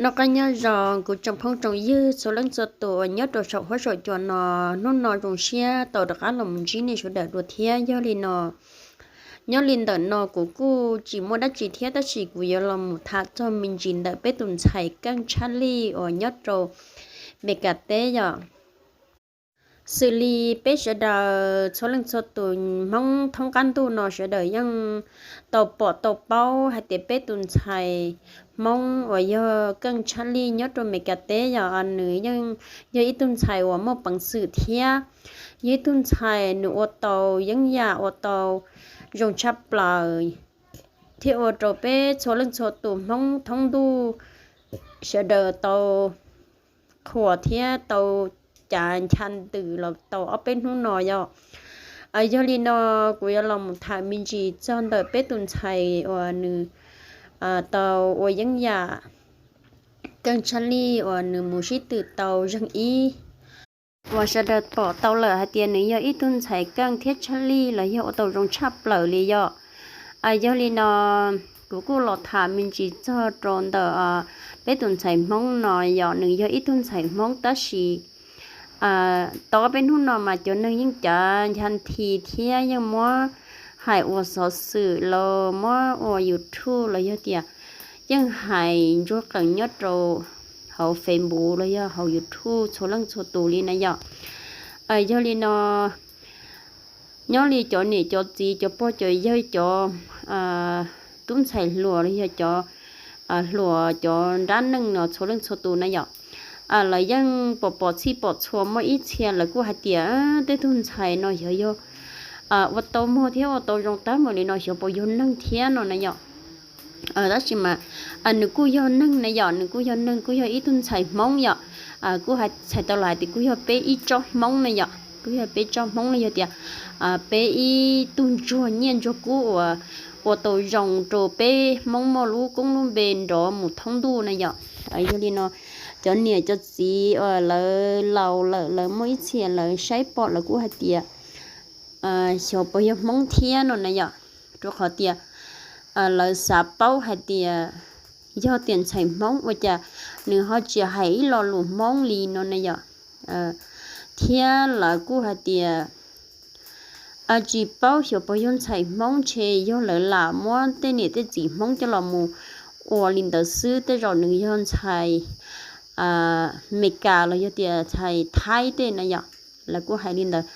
Noj qab nyob zoo kuv tsoom phooj tsoom ywg txhua leej txhua tus uas nyob rau saum huab saum cua no, hnub no zoo siab tau rov qab los mus ntsib nej sawv daws dua thiab. Yog li no, nyob li ntawm no kuv kuj tsis muaj dab tsi thiab, tab sis kuv yuav los mus tham txog me ntsis ntawm peb tus ntxhais Keej Tshaj Lij uas nyob rau Meskas teb yom. Xws li peb sawv daws txhua leej txhua tus Hmoob thoob qab ntuj no sawv daws yeej tau pom tau paub hais tias peb tus ntxhais Hmoob uas yog Keej Tshaj Lij nyob rau Meskas teb yom, nws yeej yog ib tug ntxhais uas muaj peev xwm thiab yog ib tug ntxhais nws ua tau yeeb yam ua tau zoo tshaj plaws, thiab ua rau peb txhua leej txhua tus Hmoob thoob ntuj sawv daws tau qhuas thiab tau cav ncha ntws los tau ob peb hnub no yom. Yog li no, kuv yuav los mus tham me ntsis txog ntawm peb tus ntxhais uas nws tau ua yeeb yam Keej Tshaj Lij uas nws mus sib tw tau zeeg ib uas sawv daws pom tau lawm hais tias nws yog ib tug ntxhais keej thiab tshaj lij los yog ua tau zoo tshaj plaws li yom. Yog li no, kuv kuj los tham me ntsis txog rau ntawm peb tus ntxhais Hmoob no yom, nws yog ib tug ntxhais Hmoob tab sis tau ob peb hnub no mas cov neeg yeej cav ncha nthi thiab yeej muab hais ua xov xwm los muab ua YouTube los yog tias yeej hais ntsuag qees nyob rau hauv Facebook los yog hauv YouTube txhua leej txhua tus li na yom. Yog li no, nyob li cov niam cov txiv cov pog cov yawg cov tub ntxhais hluas los yog cov hluas cov nrab neej no txhua leej txhua tus na yom, lawv yeej pom pom txhij pom txhua muaj ib txhia lawv kuj hais tias tej tug ntxhais no xyov yog ua tau muag thiab ua tau zoo tab meeg li no xyov puas yog neeg thiab no na yom. Tab sis mas nws kuj yog neeg na yom, nws kuj yog neeg, kuj yog ib tug ntxhais Hmoob yom. Kuj txhais tau los hais tias kuj yog peb ib tsob Hmoob na yom, kuj yog peb tsob Hmoob los yog tias peb ib tug ntsuag nyiaj ntsuag kub uas ua tau zoo rau peb Hmoob muaj lub koob lub npe nrov mus thoob ntuj na yom. Yog li no, cov niam cov txiv uas lawv laus lawm lawv muaj ib txhia lawv saib pom lawv kuj hais tias xyov puas yog Hmoob thiab no na yom, rau qhov tias lawv xav paub hais tias yog tias ntxhais Hmoob ua cas nws ho tsis hais ib lo lus Hmoob li no na yom. Thiab lawv kuj hais tias tsis paub xyov puas yog ntxhais Hmoob ntshe yog lawv lam muab tej niam tej txiv Hmoob coj los mus ua li ntawd xwb, tej zaum nws yog ntxhais Meskas los yog tias ntxhais Thaib tej na yom. Lawv kuj hais li ntawd,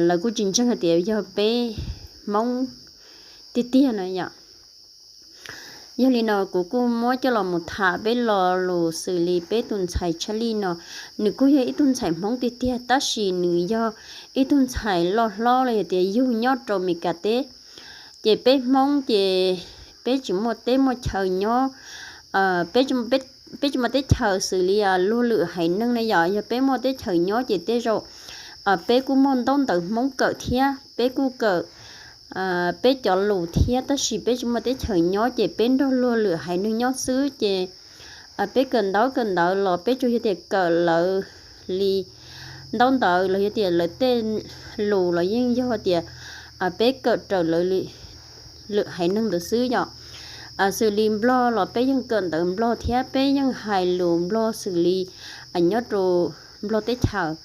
lawv kuj tsis ntseeg hais tias yog peb Hmoob tiag tiag na yom. Yog li no kuv kuj muab coj los mus tham peb lo lus xws li peb tus ntxhais Tshaj Lij no, nws kuj yog ib tug ntxhais Hmoob tiag tiag tab sis nws yog ib tug ntxhais loj hlob los yog tias yug nyob rau Meskas teb. Ces peb Hmoob ces peb tsis muaj teb muaj chaw nyob, peb tsis muaj teb chaws xws li luag lwm haiv neeg na yom. Yog peb muaj teb chaws nyob ces tej zaum peb kuj muaj ntaub ntawv Hmoob kawm thiab peb kuj kawm peb cov lus thiab, tab sis peb tsis muaj teb chaws nyob ces peb nrog luag lwm haiv neeg nyob xwb ces peb kawm ntaub kawm ntawv los peb tsuas yog tias kawm lawv li ntaub ntawv los yog tias lawv tej lus los yeej yog tias peb kawm raws lawv lwm haiv neeg ntawd xwb yom. Xws li Nplog los peb yeej kawm ntawv Nplog thiab peb yeej hais lus Nplog xws li nyob rau Nplog teb chaws.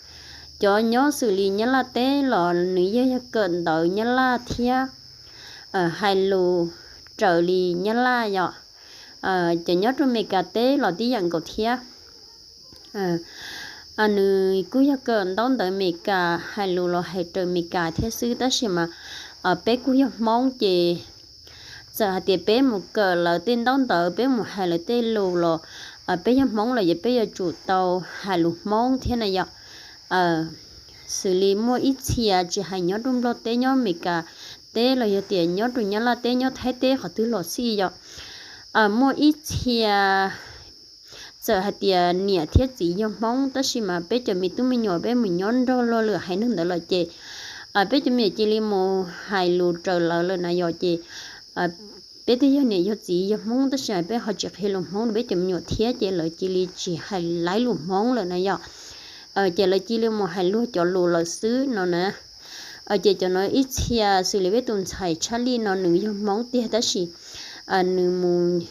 Cov nyob xws li Nyab Laj teb los nws yeej yog kawm ntawv Nyab Laj thiab hais lus raws li Nyab Laj yom. Cov nyob rau Meskas teb los tib yam nkaus thiab. Nws kuj yog kawm ntaub ntawv Meskas, hais lus los hais raws Meskas thiab xwb, tab sis mas peb kuj yog Hmoob ces txawm hais tias peb mus kawm lawv tej ntaub ntawv, peb mus hais lawv tej lus los peb yog Hmoob lawm ces peb yuav tsum tau hais lus Hmoob thiab na yom. Xws li muaj ib txhia tsis hais nyob rau Nplog teb, nyob Meskas teb los yog tias nyob rau Nyab Laj teb, nyob Thaib teb qhov twg los xij yom, muaj ib txhia txawm hais tias niam thiab txiv yog Hmoob tab sis mas peb cov me tub me nyuam peb mus nyob nrog luag lwm haiv neeg ntawd lawm ces peb cov me nyuam cia li mus hais lus raws lawv lawm na yom. Ces peb twb yog niam yog txiv yog Hmoob tab sis peb ho tsis qhia lus Hmoob rau peb cov me nyuam thiab ces lawv cia li tsis hais laiv lus Hmoob lawm na yom. Ces lawv cia li mus hais luag cov lus lawm xwb no na. Ces cov no ib txhia xws li peb tus ntxhais Tshaj Lij no nws yog Hmoob tiag tab sis nws mus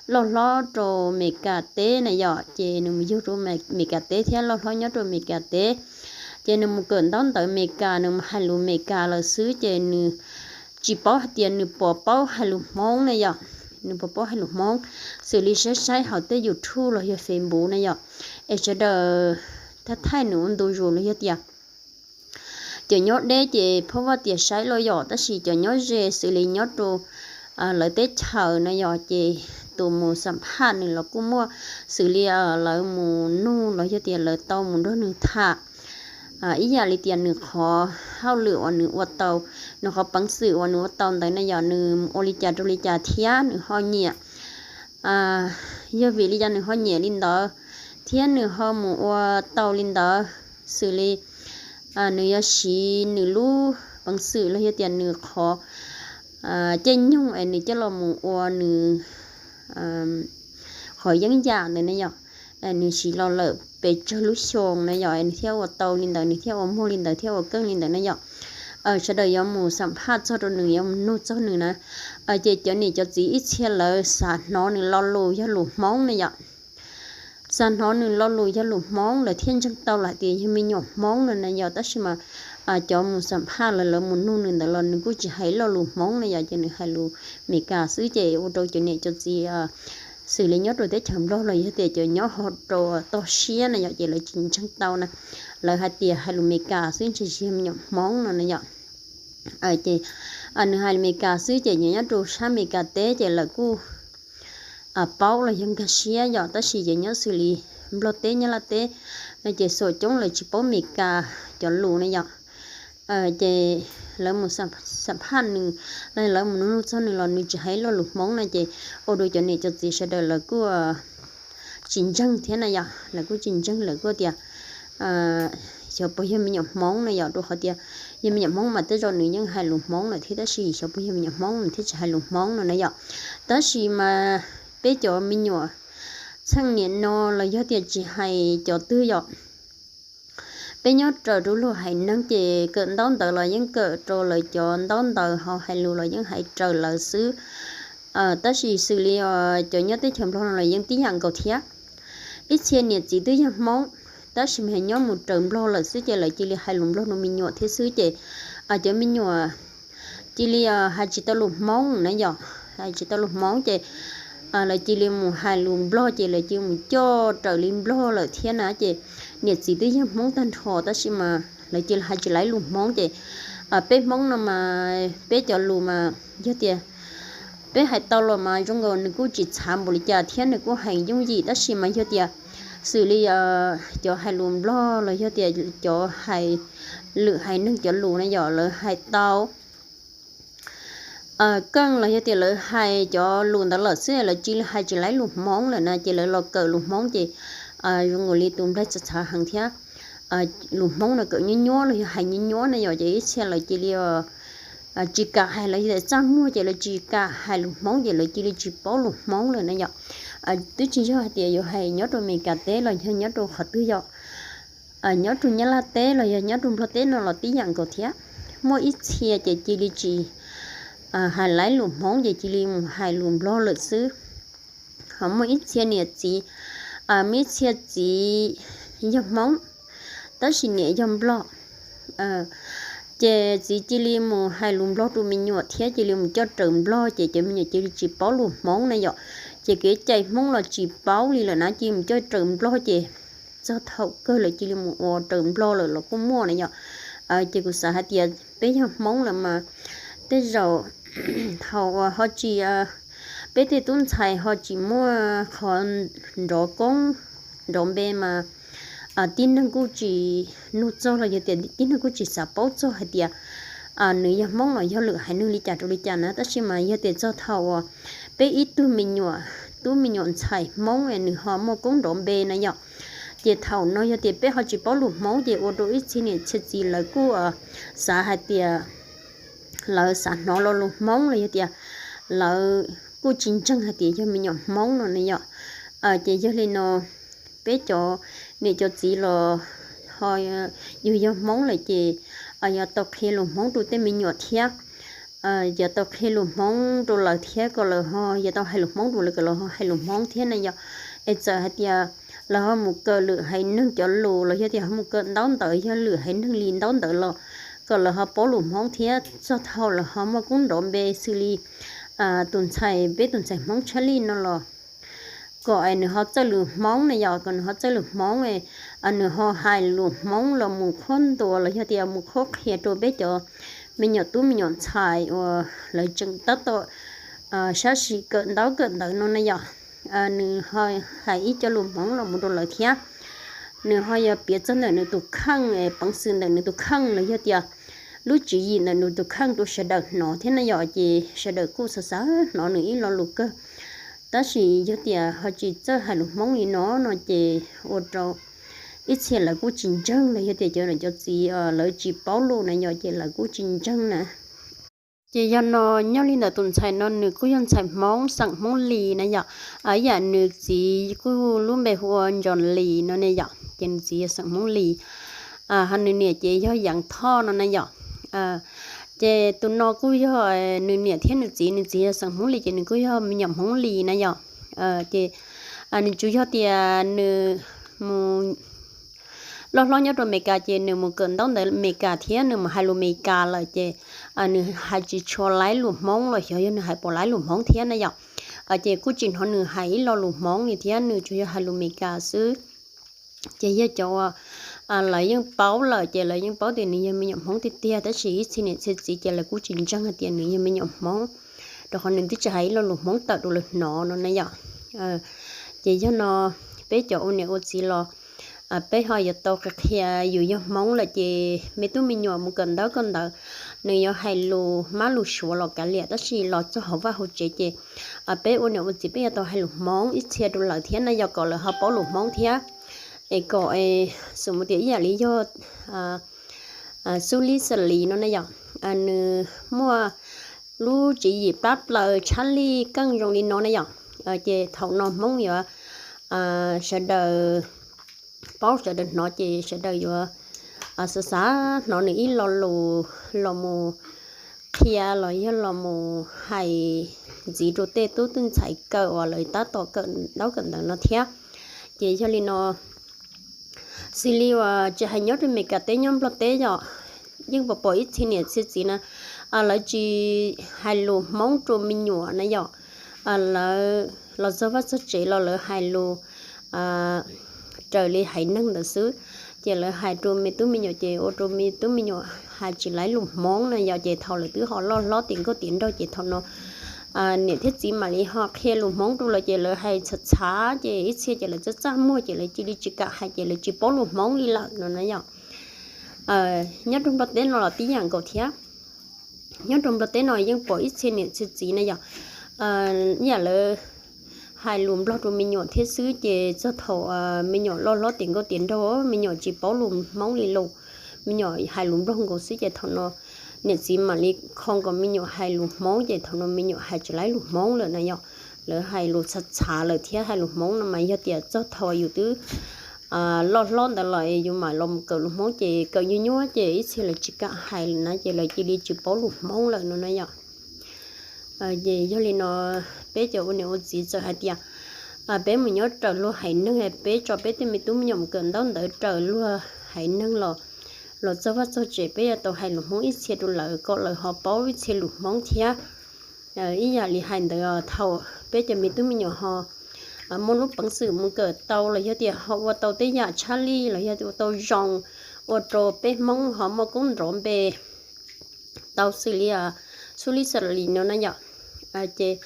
loj hlob rau Amelikas teb na yom, ces nws mus yug rau Amelikas teb thiab loj hlob nyob rau Amelikas teb. Ces nws mus kawm ntaub ntawv Amelikas, nws mus hais lus Amelikas lawm xwb ces nws tsis paub hais tias nws puas paub hais lus Hmoob na yom, nws puas paub hais lus Hmoob, xws li saib saib hauv tej YouTube los yog Facebook na yom, es sawv daws thaij thaij nws ua ntu zus los yog tias cov nyob deb ces phob vaj tias saib loj yom, tab sis cov nyob ze xws li nyob rau lawv teb chaws no yom, ces tus mus xam phaj nws los kuj muaj, xws li lawv mus nug los yog tias lawv tau mus nrog nws tham ib yam li tias nws qhov hauj lwm uas nws ua tau, nws qhov peev xwm uas nws ua tau ntawd na yom, nws ua li cas rau li cas thiab nws ho nyiam, yog vim li cas nws ho nyiam li ntawd thiab nws ho mus ua tau li ntawd, xws li nws yuav siv nws lub peev xwm los yog tias nws qhov caij nyoog es nws coj los mus ua nws qhov yeeb yam ntawd na yom, nws siv los lawm pes tsawg lub xyoo na yom, nws thiaj ua tau li ntawd, nws thiaj ua muag li ntawd, thiaj ua keej li ntawd na yom. Sawv daws yuav mus xam phaj txog rau nws, yuav mus nug txog nws na. Ces cov niam cov txiv ib txhia lawv xav hnov nws lo lus yog lus Hmoob na yom, xav hnov nws lo lus yog lus Hmoob lawv thiaj ntseeg tau lawm tias yog me nyuam Hmoob no na yom, tab sis mas cov mus xam phaj los lawv mus nug nws ntawd los nws kuj tsis hais lo lus Hmoob na yom, ces nws hais lus Amelikas xwb ces ua rau cov niam cov txiv xws li nyob rau teb chaws Nplog los yog tias cov nyob ho rau toj siab na yom, ces lawv tsis ntseeg tau na, lawv hais tias hais lus Amelikas xwb ntshe tsis yog me nyuam Hmoob no na yom. Ces nws hais lus Amelikas xwb ces nyob rau sab Amelikas teb ces lawv kuj paub los yog nkag siab yom, tab sis ces nyob xws li Nplog teb Nyab Laj teb no ces xuam coob lawv tsis paub Amelikas cov lus na yom. Ces lawv mus xam phaj nws, lawv mus nug txog nws los nws tsis hais lo lus Hmoob no ces ua rau cov niam cov txiv sawv daws lawv kuj tsis ntseeg thiab na yom, lawv kuj tsis ntseeg, lawv kuj tias xyov puas yog me nyuam Hmoob na yom, rau qhov tias yog me nyuam Hmoob mas tej zaum nws yeej hais lus Hmoob lawm thiab, tab sis xyov puas yog me nyuam Hmoob nws thiaj tsis hais lus Hmoob no na yom. Tab sis mas peb cov me nyuam txheej niam no los yog tias tsis hais cov twg yom, peb nyob raws rau luag haiv neeg ces kawm ntaub ntawv los yeej kawm rau lawv cov ntaub ntawv, ho hais lus los yeej hais raws lawv xwb. Tab sis xws li cov nyob teb chaws Nplog no los yeej tib yam nkaus thiab. Ib txhia niam txiv twb yog Hmoob, tab sis mas nyob mus raws Nplog lawm xwb ces lawv cia li hais lus Nplog rau me nyuam thiab xwb ces cov me nyuam cia li hais tsis tau lus Hmoob na yom, hais tsis tau lus Hmoob ces lawv cia li mus hais lus Nplog ces lawv cia li mus coj raws li Nplog lawm thiab na ces niam txiv twb yog Hmoob tag nrho tab sis mas lawv cia li hais tsis laib lus Hmoob ces peb Hmoob no mas peb cov lus mas yog tias peb hais tau los mas zoo nkaus nws kuj tsis txhav npaum li cas thiab nws kuj hais yooj yim tab sis mas yog tias xws li cov hais lus Nplog los yog tias cov hais lwm haiv neeg cov lus na yom lawv hais tau keej los yog tias lawv hais cov lus ntawd lawm xwb lawv cia li hais tsis laib lus Hmoob lawm na ces lawv los kawm lus Hmoob ces zoo nkaus li tus nplaig txhav txhav heev thiab. Lus Hmoob no kawm nyuab nyuab los yog hais nyuab nyuab na yom ces ib txhia lawv cia li tsis kam hais los yog tias txaj muag ces lawv tsis kam hais lus Hmoob ces lawv cia li tsis paub lus Hmoob lawm na yom. Twb tsis yog hais tias yuav hais nyob rau Amelikas teb los yog nyob rau qhov twg yom, nyob rau Nyab Laj teb los yog nyob rau Nplog teb no los tib yam nkaus thiab. Muaj ib txhia ces cia li tsis hais laib lus Hmoob ces cia li mus hais lus Nplog lawm xwb. Ho muaj ib txhia niam txiv, muaj ib txhia txiv yog Hmoob tab sis niam yog Nplog. Ces txiv cia li mus hais lus Nplog rau me nyuam thiab cia li mus coj raws Nplog ces cov me nyuam cia li tsis paub lus Hmoob na yom. Ces kev cai Hmoob los tsis paub li lawm na cia li mus coj raws Nplog ces txog thaum kawg lawv cia li mus ua raws Nplog lawm los kuj muaj na yom. Ces kuv xav hais tias peb yog Hmoob lawm mas tej zaum thaum uas ho tsis, peb tej tub ntxhais ho tsis muaj qhov nrov koob nrov npe mas tib neeg kuj tsis nug txog los yog tias tib neeg kuj tsis xav paub txog hais tias nws yog Hmoob los yog lwm haiv neeg li cas rau li cas na. Tab sis mas yog tias txog thaum uas peb ib tug me nyuam, tub me nyuam ntxhais Hmoob nws ho muaj koob nrov npe na yom, ces thaum no yog tias peb ho tsis paub lus Hmoob ces ua rau ib txhia niam txhia txiv lawv kuj xav hais tias lawv xav hnov lo lus Hmoob los yog tias lawv kuj tsis ntseeg hais tias yog me nyuam Hmoob no ne yom. Ces yog li no peb cov niam cov txiv los ho yus yog Hmoob lawm ces yuav tau qhia lus Hmoob rau tej me nyuam thiab. yuav tau qhia lus Hmoob rau lawv thiab kom lawv ho yuav tau hais lus Hmoob rau lawv kom lawv ho hais lus Hmoob thiab na yom. Es txawm hais tias lawv ho mus kawm lwm haiv neeg cov lus los yog tias ho mus kawm ntaub ntawv yog lwm haiv neeg li ntaub ntawv los kom lawv ho paub lus Hmoob thiab txog thaum lawv ho muaj koob nrov npe xws li tus ntxhais, peb tus ntxhais Hmoob Tshaj Lij no los kom nws ho txawj lus Hmoob na yom, kom nws ho txawj lus Hmoob, nws ho hais lus Hmoob los mus qhuab ntuas los yog tias mus qhuab qhia rau peb cov me nyuam tub me nyuam ntxhais uas lawv tseem tab tom sab sim kawm ntaub kawm ntawv no na yom. Nws ho hais ib co lus Hmoob los mus rau lawv thiab. Nws ho yog piav txog ntawm nws tus kheej, peev xwm ntawm nws tus kheej los yog tias lub tswv yim ntawm nws tus kheej rau sawv daws hnov thiab na yom, ces sawv daws kuj xav xav hnov nws ib lo lus kawg. Tab sis yog tias ho tsis txawj hais lus Hmoob li no no ces ua rau ib txhia lawv kuj tsis ntseeg los yog tias cov niam cov txiv lawv tsis paub lus na yom, ces lawv kuj tsis ntseeg na. Ces yog no, nyob li ntawm tus ntxhais no nws kuj yog ntxhais Hmoob xeem Hmoob Lis na yom. Ib yam nws txiv kuj lub npe hu ua Ntsos Lis no ne yom, ces nws txiv yog xeem Hmoob Lis, ho nws niam ces yog Yeev Thoj no na yom. Ces tus no kuj yog nws niam thiab nws txiv, nws txiv yog xeem Hmoob Lis ces nws kuj yog me nyuam Hmoob Lis na yom. Ces nws tsuas yog tias nws mus loj hlob nyob rau Amelikas ces nws mus kawm ntaub ntawv Amelikas thiab nws mus hais lus Amelikas lawm ces nws hais tsis tshua laib lus Hmoob los xyov yog nws hais puas laib lus Hmoob thiab na yom. Ces kuj tsis hnov nws hais ib lo lus Hmoob li thiab, nws tsuas yog hais lus Amelikas xwb. Ces yog cov uas lawv yeej paub lawm ces lawv yeej paub tias nws yog me nyuam Hmoob tiag tiag, tab sis ib txhia niam txhia txiv ces lawv kuj tsis ntseeg hais tias nws yog me nyuam Hmoob, rau qhov nws twb tsis hais ib lo lus Hmoob tawm rau lawv hnov no na yom. Ces yog no peb cov ua niam ua txiv los peb ho yuav tau qhia qhia yus yog Hmoob lawm ces me tub me nyuam mus kawm ntaub kawm ntawv, nws yuav hais lus Mab lus Suav los kav liam, tab sis los txog hauv vaj hauv tsev ces peb ua niam ua txiv peb yuav tau hais lus Hmoob ib txhia rau lawv thiab na yom, kom lawv ho paub lus Hmoob thiab. Es kom xus mus tias ib yam li yog Xub Lib Xas Lis no na yom, nws muaj lub tswv yim plab plaws tshab lij keej zoo li no na yom. Ces thaum no Hmoob yuav sawv daws paub sawv daws hnov ces sawv daws yuav xav xav hnov nws ib lo lus los mus qhia los yog los mus hais ntxiv rau tej tub tej ntxhais kawm uas lawv tab tom kawm ntaub kawm ntawv no thiab. Ces yog li no, xws li uas tsis hais nyob rau Amelikas teb nyob Nplog teb yom, yeej pom pom ib txhia niam txhia txiv na, lawv tsis hais lus Hmoob rau me nyuam na yom. Lawv los txog vaj txog tsev los lawv hais lus raws li haiv neeg ntawd xwb. Ces lawv hais rau me tub me nyuam ces ua rau me tub me nyuam hais tsis laib lus Hmoob na yom, ces thaum lawv twb ho loj hlob tiav nkauj tiav nraug ces thaum no niam thiab txiv mam li ho qhia lus Hmoob rau lawv ces lawv hais txhav txhav ces ib txhia ces lawv txaj txaj muag ces lawv cia li tsis kam hais ces lawv tsis paub lus Hmoob li lawm no na yom. Nyob rau Nplog teb no los tib yam nkaus thiab. Nyob rau Nplog teb no yeej pom ib txhia niam txhia txiv na yom, ib yam lawv hais lus Nplog rau me nyuam thiab xwb ces txog thaum me nyuam loj hlob tiav nkauj tiav nraug me nyuam tsis paub lus Hmoob li lawm, me nyuam hais lus Nplog nkaus xwb ces thaum no niam txiv mam li kho kom me nyuam hais lus Hmoob ces thaum no me nyuam hais tsis laib lus Hmoob lawm na yom. Lawv hais lus txhav txhav lawm thiab hais lus Hmoob no mas yog tias txog thaum yus twb loj hlob ntawd los yus mam los mus kawm lus Hmoob ces kawm nyuaj nyuaj ces ib txhia lawv tsis kam hais lawm na ces lawv cia li tsis paub lus Hmoob lawm no na yom. Ces yog li no peb cov ua niam ua txiv txawm hais tias peb mus nyob raws luag haiv neeg, peb tso peb tej me tub me nyuam mus kawm ntaub ntawv raws luag haiv neeg los, los txog vaj txog tsev peb yuav tau hais lus Hmoob ib txhia rau lawv kom lawv ho paub ib txhia lus Hmoob thiab. Ib yam li hais ntawd thaum peb cov me tub me nyuam ho muaj lub peev xwm mus kawm tau los yog tias ho ua tau tej yam tshaj lij los yog ua tau zoo ua rau peb Hmoob ho muaj koob nrov npe tau xws li Xub Lib Xas Lis no na yom. Ces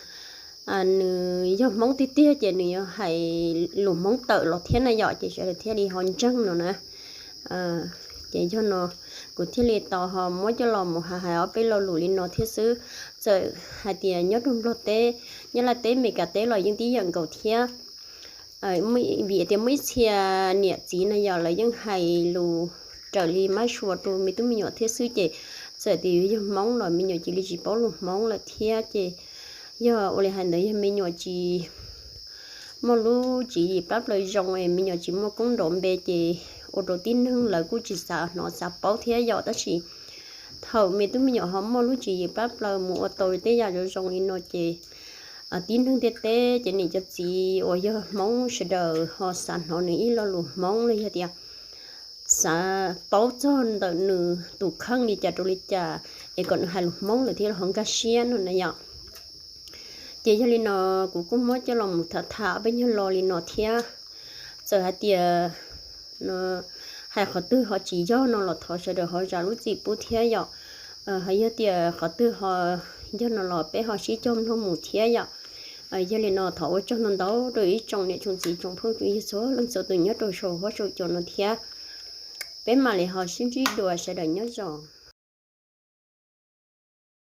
nws yog Hmoob tiag tiag ces nws yuav hais lus Hmoob tawm los thiab na yom, ces sawv daws thiaj li ho ntseeg no na. Ces yog no kuv thiaj li tau ho muab coj los mus hais hais ob peb lo lus li no thiab xwb. Txawm hais tias nyob rau Nplog teb, nyob Laj teb, Amelikas teb los yeej tib yam nkaus thiab. Vim tias muaj ib txhia niam txiv na yom lawv yeej hais lus raws li mab sua rau me tub me nyuam thiab xwb ces txawm tias yus yog Hmoob los me nyuam cia li tsis paub lus Hmoob lawm thiab ces yog ua li hais ntawd yog me nyuam tsis muaj lub tswv yim plab plaws zoo es me nyuam tsis muaj koob nrov npe ces ua rau tib neeg lawv kuj tsis xav hnov xav paub thiab yom. Tab sis Thaum me tub me nyuam ho muaj lub tswv yim pab plaws mus ua tau tej yam zoo zoo li no ces tib neeg ntiaj teb ces niam cov txiv uas yog Hmoob sawv daws ho xav hnov nws ib lo lus Hmoob los yog tias xav paub txog ntawm nws tus kheej li cas rau li cas es kom nws hais lus Hmoob lawm thiaj li ho nkag siab no na yom. Ces yog li no kuv kuj muab coj los mus tham tham peb nyuag lo li no thiab. Txawm hais tias hais qhov twg ho tsis yog no los thov sawv daws ho zam lub txim pub thiab yom. Ho yog tias qhov twg ho yog no los peb ho sib cog mloog mus thiab yom. Yog li no thov ua tsaug ntau ntau rau ib tsoom niam tsoom txiv tsoom phooj tsoom ywg txhua leej txhua tus nyob rau saum huab saum cua no thiab. Peb mam li ho sib ntsib dua, sawv daws nyob zoo.